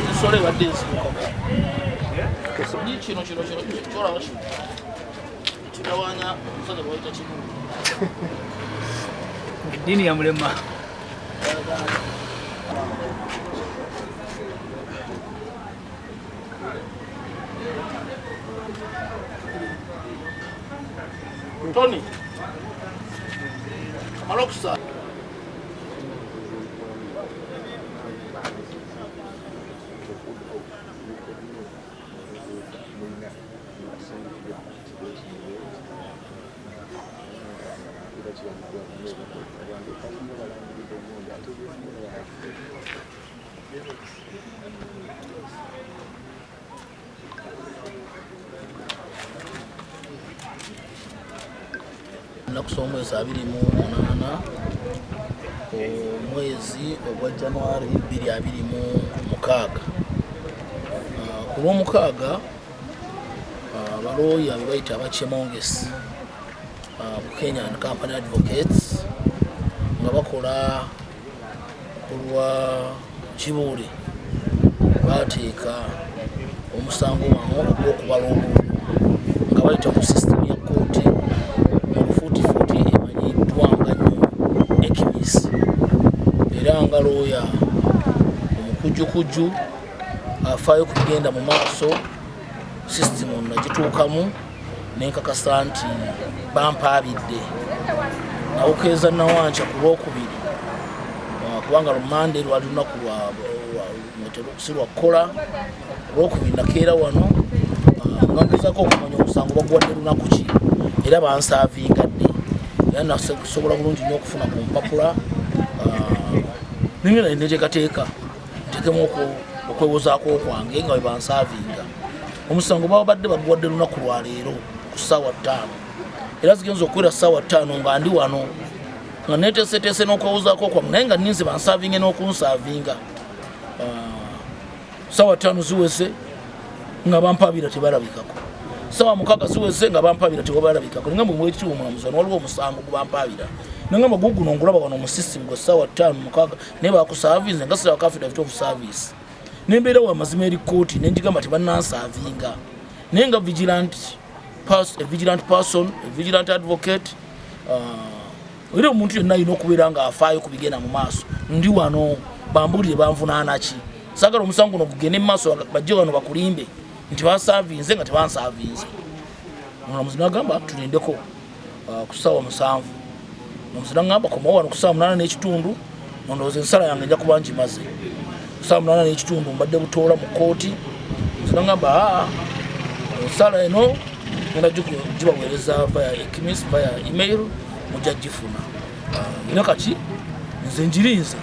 Ensolo ebadde ensibuka kino kino kino kyolaba kino kitawanya omusajja gwayita kimu. Eddiini yamulema. Tony amala okusa. Ennaku z'omwezi 28 omwezi ogwa January 2026, ku Lwomukaaga, abalooya be bayita Abachemongesi Bukenya and Company Advocates, nga bakola ku lwa Kibuule, bateeka omusango wano ogw'okubala obululu nga bayita ku sisitemu ya kkooti mu lufuutifuuti emanyiddwa nga nnyo ECCMIS. Era nga looya omukujjukujju afaayo ku bigenda mu maaso, sisitimu nagituukamu nenkakasa nti bampaabidde. Nawukeeza nawanca ku Lwokubiri, kubanga lumande lwali lunaku si lwakukola. Olwokubiri nakeera wano nga ngezako okumanya omusango baguwadde lunaku ki era bansaavinga ddi, era nasobola bulungi nnyo okufuna ku mpapula nengenda neteekateeka ntekemu okwewozaako kwange nga bwe bansaavinga. Omusango babadde baguwadde lunaku lwaleero ku ssaawa 5, era zigenza okuwera ssaawa 5 nga ndi wano nga neteeseteese n'okwewozaako kwange, naye nga ninze bansaavinge n'okunsaavinga. Ssaawa 5 ziweze nga bampabira tebalabikako, ssaawa 6 ziweze nga bampabira tebalabikako. Nengamba, "Owekitiibwa omulamuzi, wano waliwo omusango gubampabira." Nengamba, "Guguno ngulaba wano mu system gwe ssaawa 5 6, naye bakusaavinze nga sirabako affidavit of service." Nembeera wa mazima eri kooti, nenjigamba tebannansaavinga, naye nga a vigilant person, a vigilant advocate, era omuntu yenna alina okubeera nga afaayo ku bigenda mu maaso, ndi wano bambuulire banvunaana ki. Saagala omusango guno gugende mu maaso, bajje wano bakulimbe nti bansaavinze nga tebansaavinze. Omulamuzi nagamba tulindeko ku ssaawa 7. Omulamuzi nagamba, "Komawo wano ku ssaawa 8 n'ekitundu, ndowooza ensala yange nja kuba ngimaze." Ssaawa 8 n'ekitundu mbadde butoola mu kooti. Omulamuzi nagamba, "Aa, ensala eno ngenda gibaweereza via ECCMIS, via email, mujja gifuna." Era kati nze njirinze,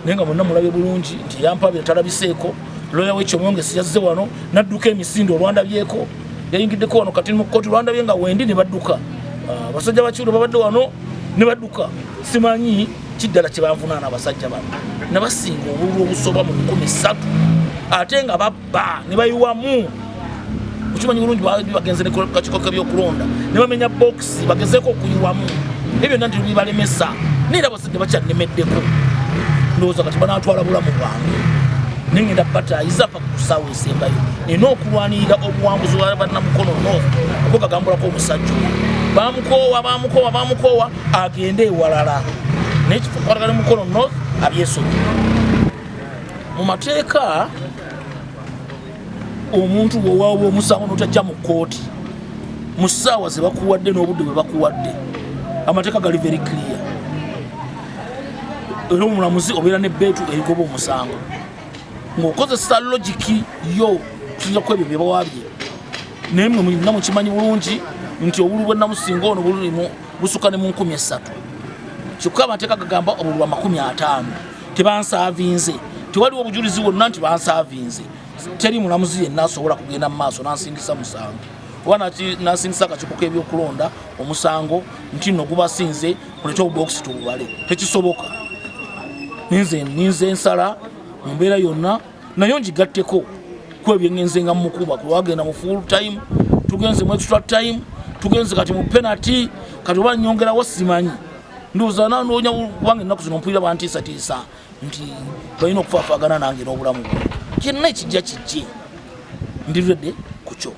naye nga mwenna mulabye bulungi nti yampabira talabiseeko. Looya w'Ekyomwongesi yazze wano nadduka emisinde olwandabyeko, yayingiddeko wano kati mu kkooti, lwandabye nga wendi ne badduka. Abasajja bakiwulo babadde wano ne badduka. Simanyi kiddala kye banvunaana. Abasajja bano nabasinga obululu obusoba mu 3000, ate nga babba ne bayiwamu. Okimanyi bulungi, bagenze ne kakiiko k'ebyokulonda ne bamenya bokisi bagezeeko okuyiwamu ebyo byonna nti bibalemesa, naye era abasajja bakyannemeddeko. Ndowooza kati banaatwala bulamu bwange, nengenda batayiza paka ku ssaawa esembayo. Nina okulwanirira obuwanguzi bwa Bannamukono North okwekagambulako omusajja oyo. Bamukoowa, bamukoowa, bamukoowa, agende ewalala, naye kikwatagana Mukono North abyesonyi. Mu mateeka, omuntu bw'owaaba omusango n'otajja mu kkooti mu ssaawa ze bakuwadde n'obudde bwe bakuwadde, amateeka gali very clear, era omulamuzi obeera nebbeetu erigoba omusango ng'okozesa logic yo kusinza ku ebyo bye bawabye. Naye mwe mulina mukimanyi bulungi nti obululu bwe namusinga ono bulimu busuka ne mu 3000, kyokka amateeka gagamba obululu bwa 50. Tebansaavinze, tewaliwo obujulizi bwonna nti bansaavinze. Teri mulamuzi yenna asobola kugenda mu maaso nansingisa musango. Oba nasingisa akakiiko k'ebyokulonda omusango nti nno gubasinze, mulete obubokisi tububale. Tekisoboka. Ninze ninze ensala mu mbeera yonna, naye ngigatteko ku ebyo ngenze nga mukuba kuwagenda mu full time, tugenze mu extra time, tugenze kati mu penalty. Kati oba nyongerawo simanyi, ndowooza nanoonya, kubanga ennaku zino mpulira bantiisatiisa nti balina okufaafaagana nange n'obulamu bwange. Kyonna ekijja kijje, ndi ready ku kyo.